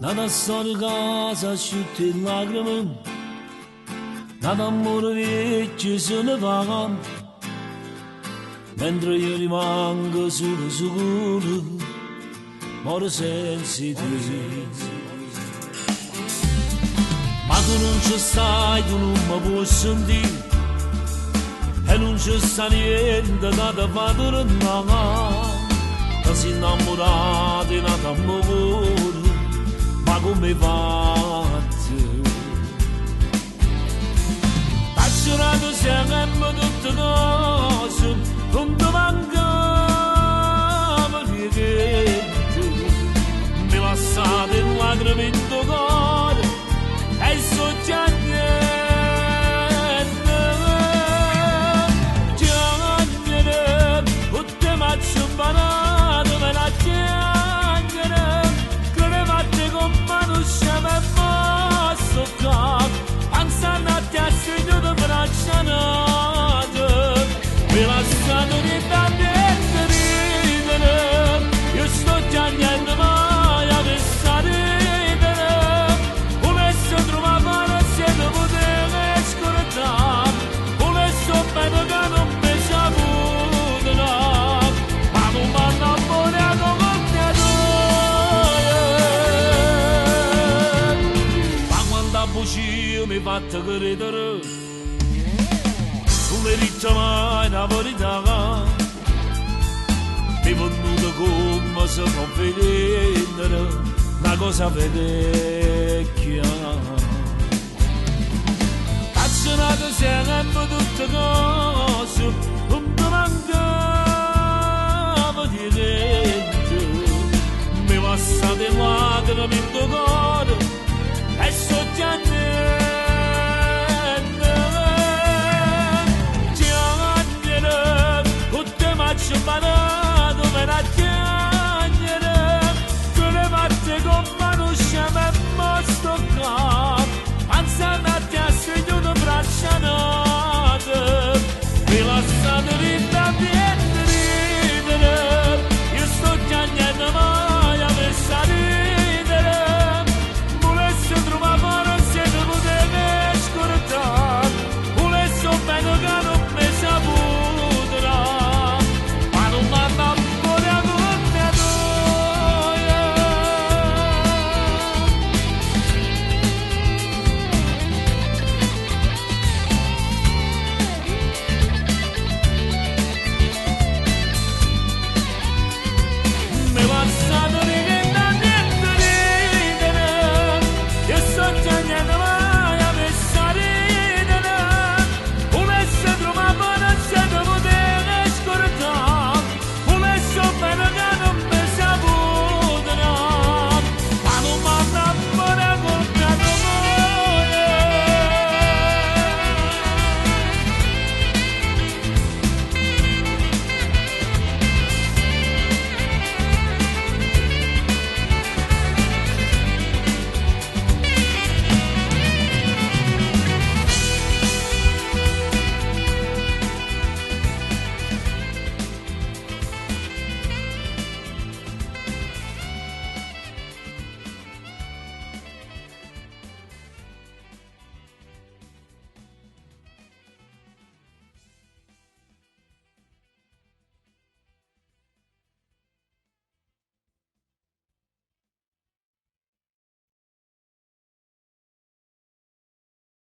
N'ata storia ca s'asciutta 'e lacrime, n'ato ammore viecchio se ne va, mentre io rimango sulo sicuro, moro senza 'e te. Ma tu nun ce stai, tu nun me può sentì, e nun ce sta niente ca te fa turnà, te si innammurata 'e n'ato ammore, ma comme 'e fatto? T'aggio dato sempe tutte cose, nun te mancava niente, m'hê lassato 'e lacrime 'int' 'o core e sto chiagnenno. Chiagnere, cu te m'aggio 'mparato, me la chiagnere, credevo a te comme a nu scemo e mo sto ccà, pensanno a te astrignuto 'mbraccio a n'ato. M'hê lassato dint' a niente ridere, io sto chiagnenno ma avessa ridere, vulesse truvà forse 'e te putè scurdà, vulesse 'o bene ca nun m'hê saputo dà, ma nun m'annammurato comme a toja. Ma quanta bucie m'hê fatto credere, nun m'hê ditto mai 'na verità, m'hê vennuto comme se po' vendere 'na cosa vecchia. T'aggio dato sempe tutte cose,